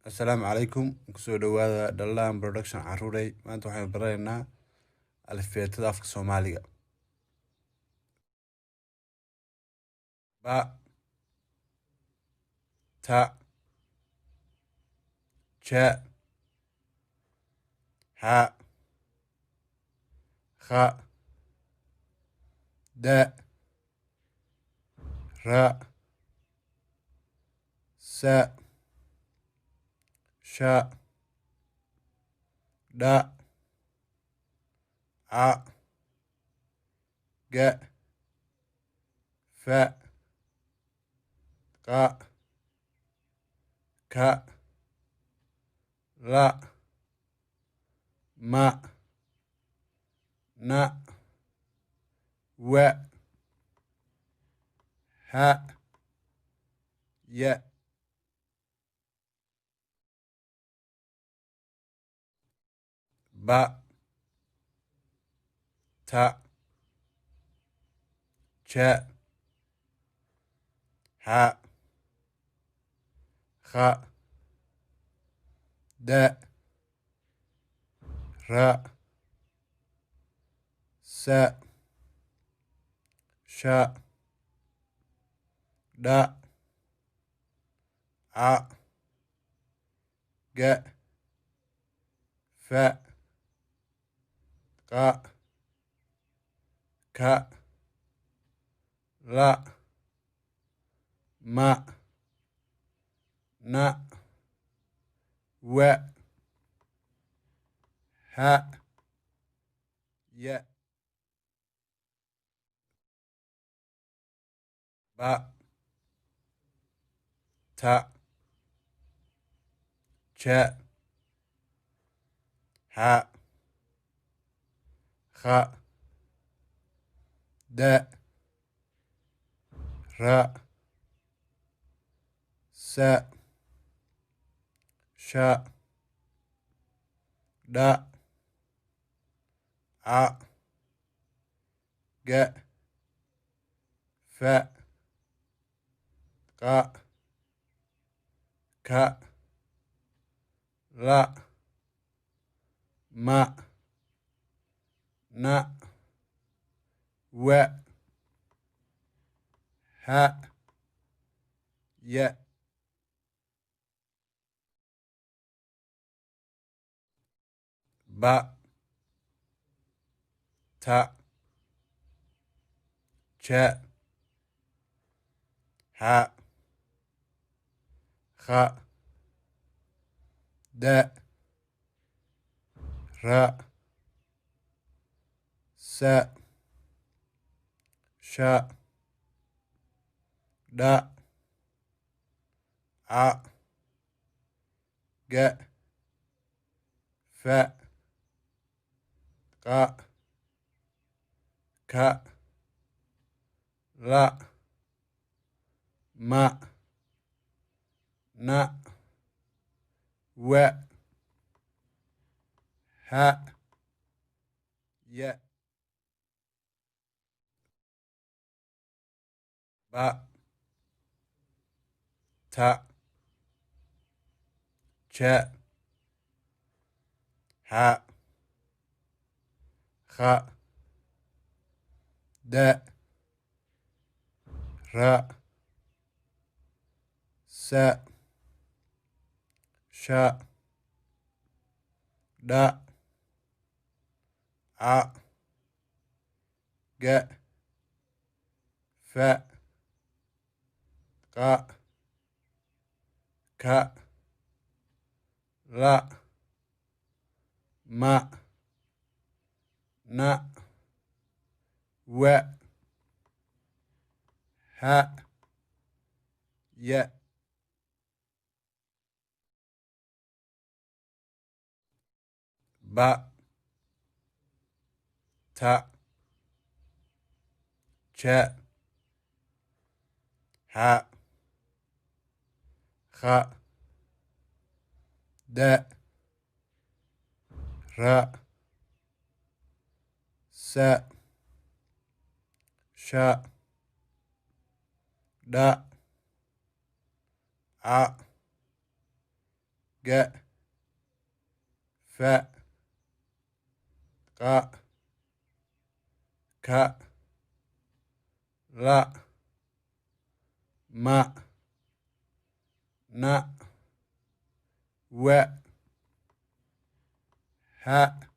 Assalaamu calaykum, kusoo dhawaada Dhallaan Production. Caruurey, maanta waxaynu baranaynaa alifbeetada afka Soomaaliga. Ba, ta, ja, ha, kha, da, ra, sa, sha, dha, ca, ga, fa, qa, ka, la, ma, na, wa, ha, ya. Ba, ta, ja, ha, kha, da, ra, sa, sha, dha, ca, ga, fa, qa, ka, la, ma, na, wa, ha, ya. Ba, ta, ja, ha, kha, da, ra, sa, sha, dha, ca, ga, fa, qa, ka, la, ma, na, wa, ha, ya. Ba, ta, ja, ha, kha, da, ra, sa, sha, dha, ca, ga, fa, qa, ka, la, ma, na, wa, ha, ya. Ba, ta, ja, ha, kha, da, ra, sa, sha, dha, ca, ga, fa, qa, ka, la, ma, na, wa, ha, ya. Ba, ta, ja, ha, kha, da, ra, sa, sha, dha, ca, Ga, fa, qa, ka, la, ma, na, wa, ha.